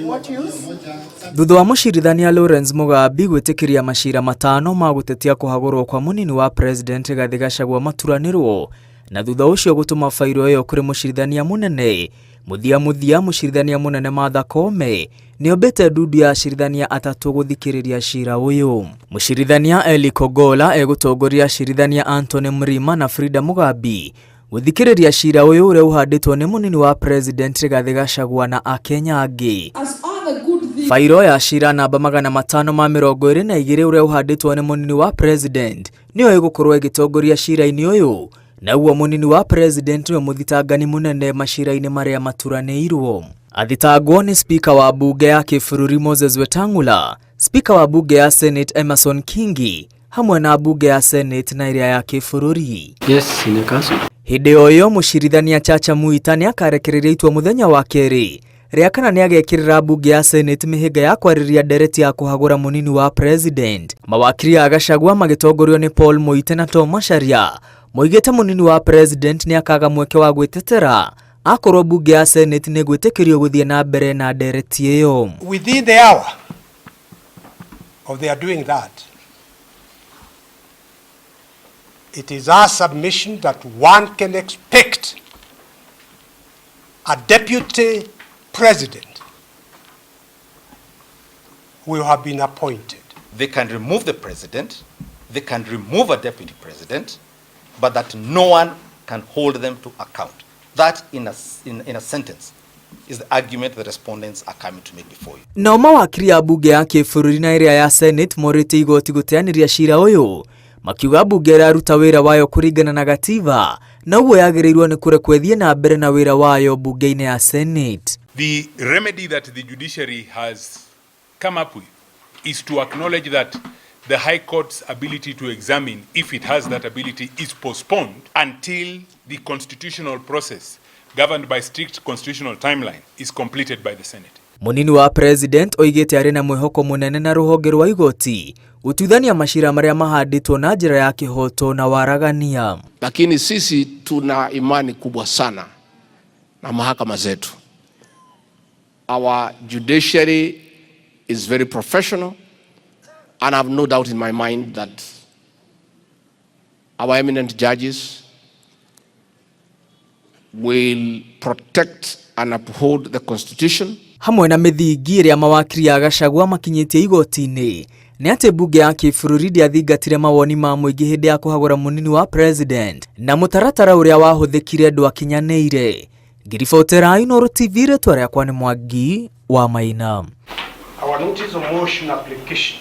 What use? Thutha wa mũcirithania Lawrence Mugambi gwĩtĩkĩria macira matano ma gũtetia kũhagũrwo kwa mũnini wa president Rigathĩ Gachagua maturanĩrwo na thutha ũcio gũtũma bairo ĩyo kũrĩ mũcirithania mũnene, mũthia mũthia mũcirithania mũnene Martha Koome nĩombĩte ndundu ya acirithania atatũ gũthikĩrĩria cira ũyũ. Mũcirithania Eli Kogola egũtongoria acirithania Anthony Mrima na Frida Mugambi gũthikĩrĩria cira ũyũ ũrĩa ũhandĩtwo nĩ mũnini wa president Rigathĩ Gachagua na akenya angĩ. As all the good things Bairo ya cira namba 522 ũrĩa ũhandĩtwo nĩ mũnini wa president nĩyo ĩgũkorwo ĩgĩtongoria cira-inĩ ũyũ, naguo mũnini wa president nĩwe mũthitangani mũnene macira-inĩ marĩa maturanĩirwo. Athitangwo nĩ spika wa bunge ya kĩbũrũri Moses Wetang'ula, spika wa bunge ya Senate Emerson Kingi hamwe na bunge ya Senate na ĩrĩa ya kĩbũrũri. Yes, Senior Counsel. Hĩndĩ o ĩyo mũcirithania Chacha Mwita nĩakarekereria itua mũthenya wa kerĩ rĩa kana nĩagekĩrĩra mbunge ya Senate mĩhĩnga ya kwarĩrĩria ndereti ya kũhagũra mũnini wa president. Mawakiri a Gachagua magĩtongorio nĩ Paul Muite na Tom Macharia moigĩte mũnini wa president nĩakaga mweke wa gwĩtetera akorwo mbunge ya Senate nĩgwĩtĩkĩrio gũthiĩ na mbere na ndereti ĩyo. Within the hour of their doing that, it is our submission that one can expect a deputy president will have been appointed. They can remove the president, they can remove a deputy president, but that no one can hold them to account. That, in a sentence, is the argument the respondents are coming to make before you. Nao mawakiri a bunge ya kĩbũrũri na ĩrĩa ya Senate morĩtie igoti gũteanĩria cira ũyũ makiuga bunge ĩraruta wĩra wayo kũringana na gatiba na ũguo yagĩrĩirwo nĩ kũrekwo ĩthiĩ na mbere na wĩra wayo bunge-inĩ ya Senate. The remedy that the judiciary has come up with is to acknowledge that the High Court's ability to examine, if it has that ability, is postponed until the constitutional process governed by strict constitutional timeline is completed by the Senate. Mũnini wa president oigĩte arĩ na mwĩhoko mũnene na rũhonge rwa igoti gũtuithania macira marĩa mahandĩtwo na njĩra ya kĩhoto na waragania. Lakini sisi tuna imani kubwa sana na mahakama zetu. Our judiciary is very professional and I have no doubt in my mind that our eminent judges will protect and uphold the Constitution. Hamwe na mĩthingi ĩrĩa mawakiri a Gachagua makinyĩtie igoti-inĩ nĩ atĩ mbunge ya kĩbũrũri ndĩathingatire mawoni ma mũingĩ hĩndĩ ya kũhagũra mũnini wa president na mũtaratara ũrĩa wahũthĩkire ndwakinyanĩire. Ngiribotera Inooro TV, rĩtwa rĩakwa nĩ Mwangi wa Maina. Our notice of motion application